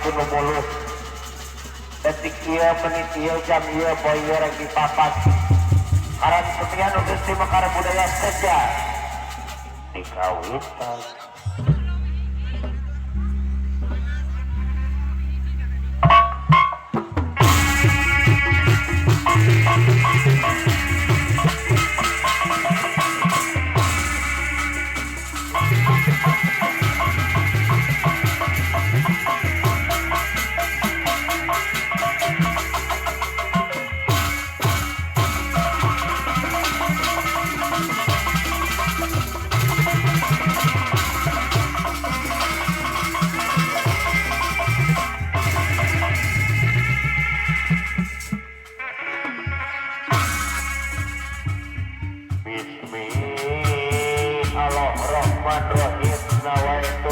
waktu nu mulus. Detik ieu menit ieu jam ieu poe ieu rek dipapat. Karan senian Gusti Mekar Budaya Seja dikawitan. Bismillahirrahmanirrahim. Nawaitu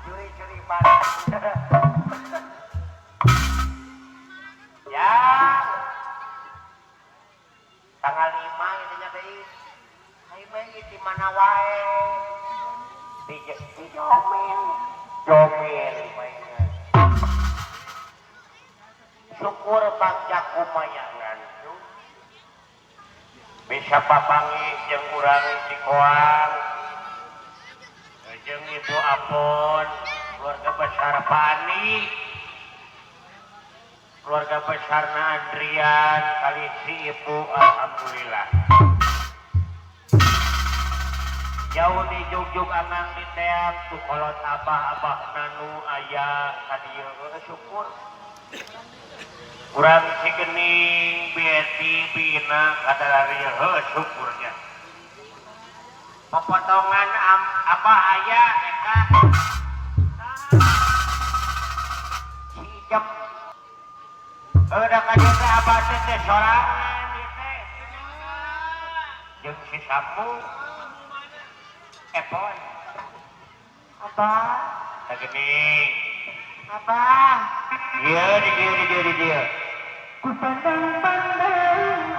Curi-curi barang. Ya. Tanggal 5 itu nya deui. Ai mah di mana wae. Di jomin. Jomin mainan. Syukur bangja kumayangan. Bisa papanggih jeung urang Cikoang. Jeung Ibu Apon, keluarga besar Pani, keluarga besarna Andrian, kali si Ibu, alhamdulillah. Jauh di jugjug angang di teang, tu kolot abah-abah nanu ayah kadieu syukur. Urang si Gening, Bieti, Bina, kadalari heuh syukurnya. Pepotongan abah ayah eta si Ijep. Da ka dieu teh abah teh teh sorangan ieu teh. Jeung si Samu Epon. Abah, Tah geuning. Abah. Ieu di dieu di dieu di dieu. Ku pandang-pandang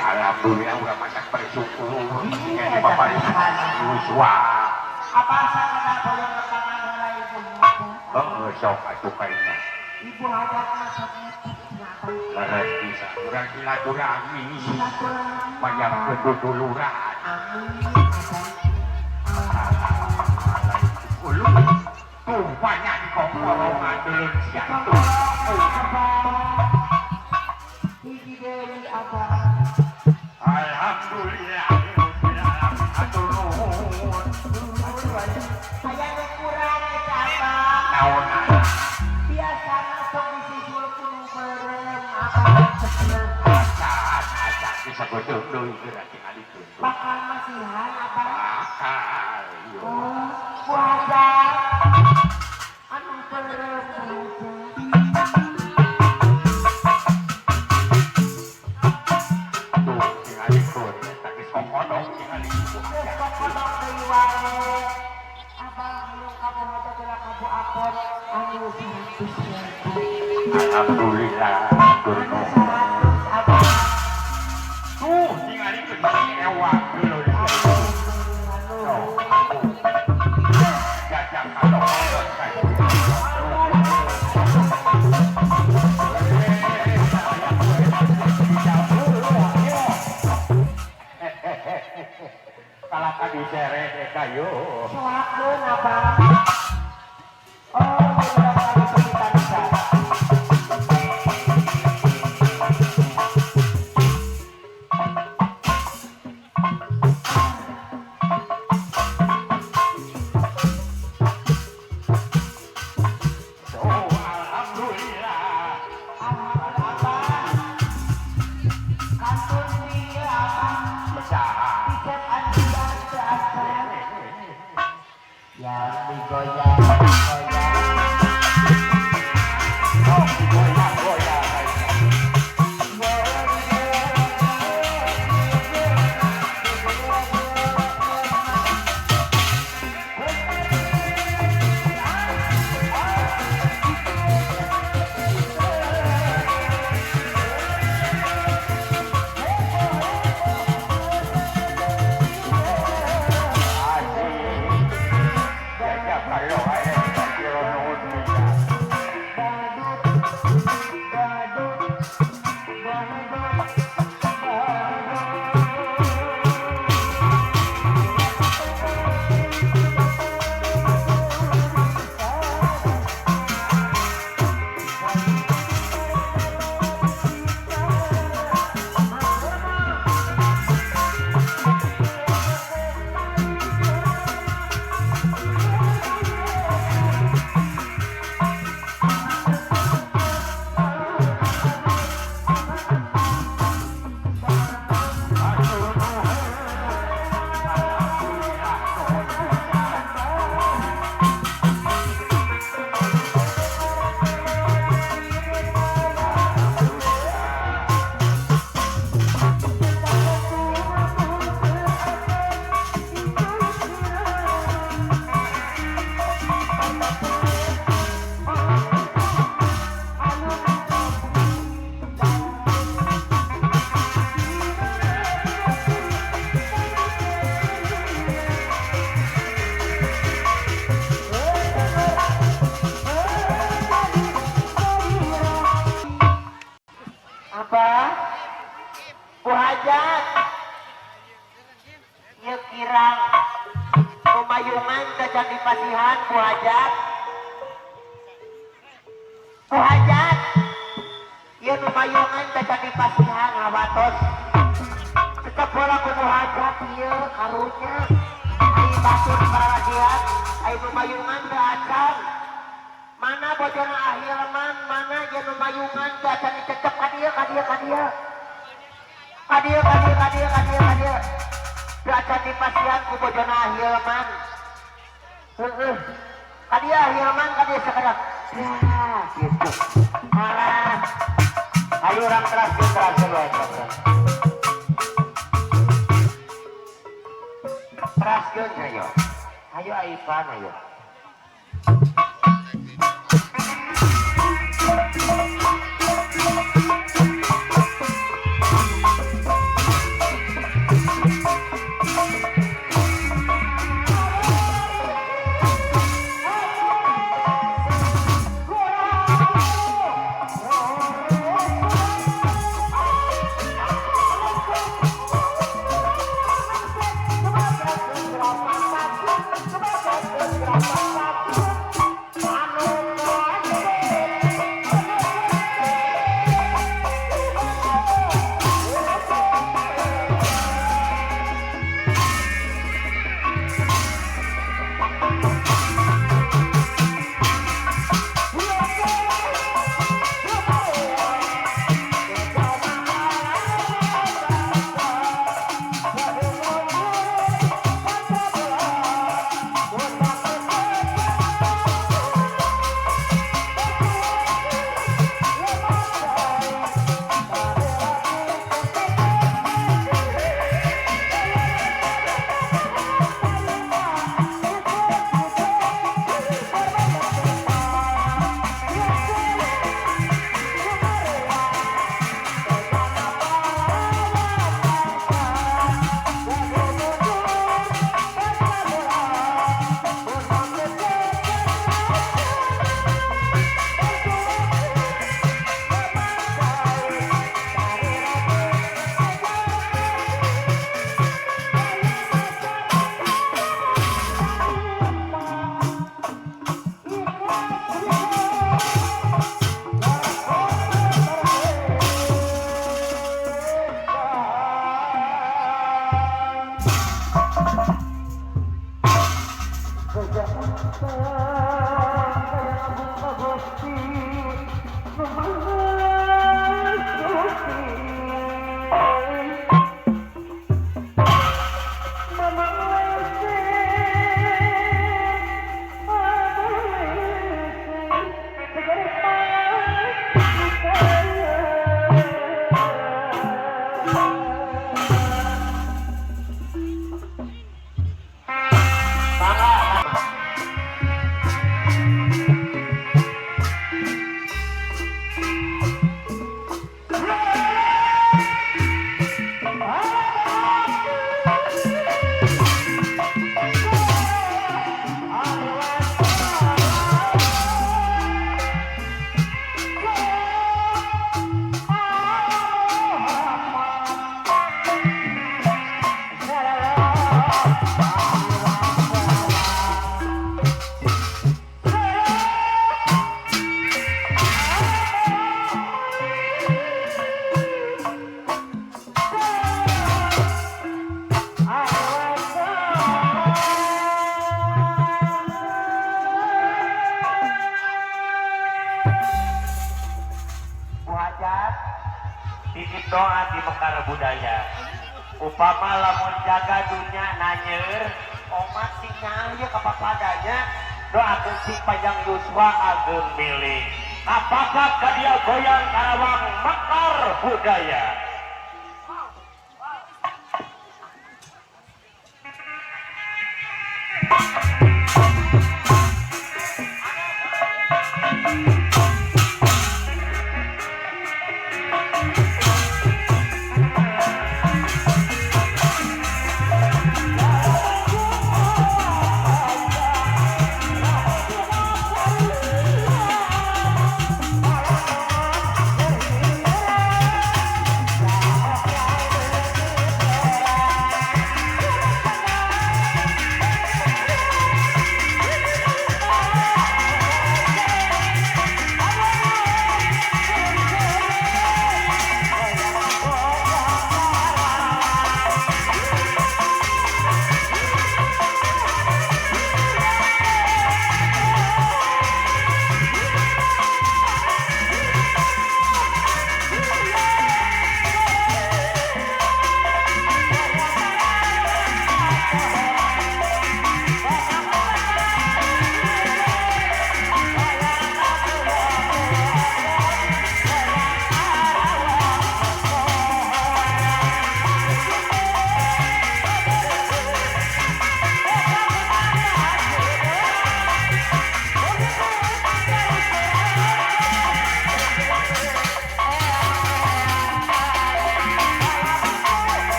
Alhamdulillah urang masak bersyukur. Ini bapak Yuswa. Apa sakadar boyong lepangan heula ibu hajat? Heeh, sok atuh kaina. Ibu hajat masuk ngetik apa? Leres bisa urang silaturahmi. Silaturahmi. Mayang keduduluran. Amin. Ulu tuh banyak di kongkorongan dulur sia itu. Hiji deui abah. Alhamdulillah, atur nuhun. Aya nu kurang eta abah. Naon? Biasana sok disusul ku nu beureum abah. Acan, acan bisa godong deui geura tingali kitu. Bakal masihan abah. Bakal. Yo. Oh, ku hajat anu beureum ku hajat. Alhamdulillah, tuh tingali ke ewa dulu. Jajak kalau kalah diseret kayu. Soakeun abah. Yang digoyang goyang. Oh, digoyang-goyang. Asik. Jajak kalau ada kira nuhun bisa. Atur nuhun. Alhamdulillah nuhun pisan. Alhamdulillah. Apa? Bu Hajat. Ieu kirang lumayungan teh can dipasihan Bu Hajat. Bu Hajat. Ieu lumayungan teh can dipasihan ngawatos. Cekap bola ku Bu Hajat ieu karunya. Ai batur parasihan, ai lumayungan teh acan. Mana bojona Ahilman, mana ieu lumayungan teh acan dicecep ka dieu ka dieu ka dieu. Ka dieu ka dieu ka dieu ka dieu ka dieu. Teu acan dipasihan ku bojona Ahilman. Heeh. Ka dieu Ahilman ka dieu sakedap. Ya, gitu. Alah. Ayo orang teraskeun teraskeun wae teraskeun. Teraskeun ayo. Ayo Aipan ayo. Doa di mekar budaya. Upama lamun jaga dunya nanyer, Omat sing nyaah ka papadanya. Doakeun sing panjang yuswa ageng milik. Apakah kadia goyang Karawang mekar budaya.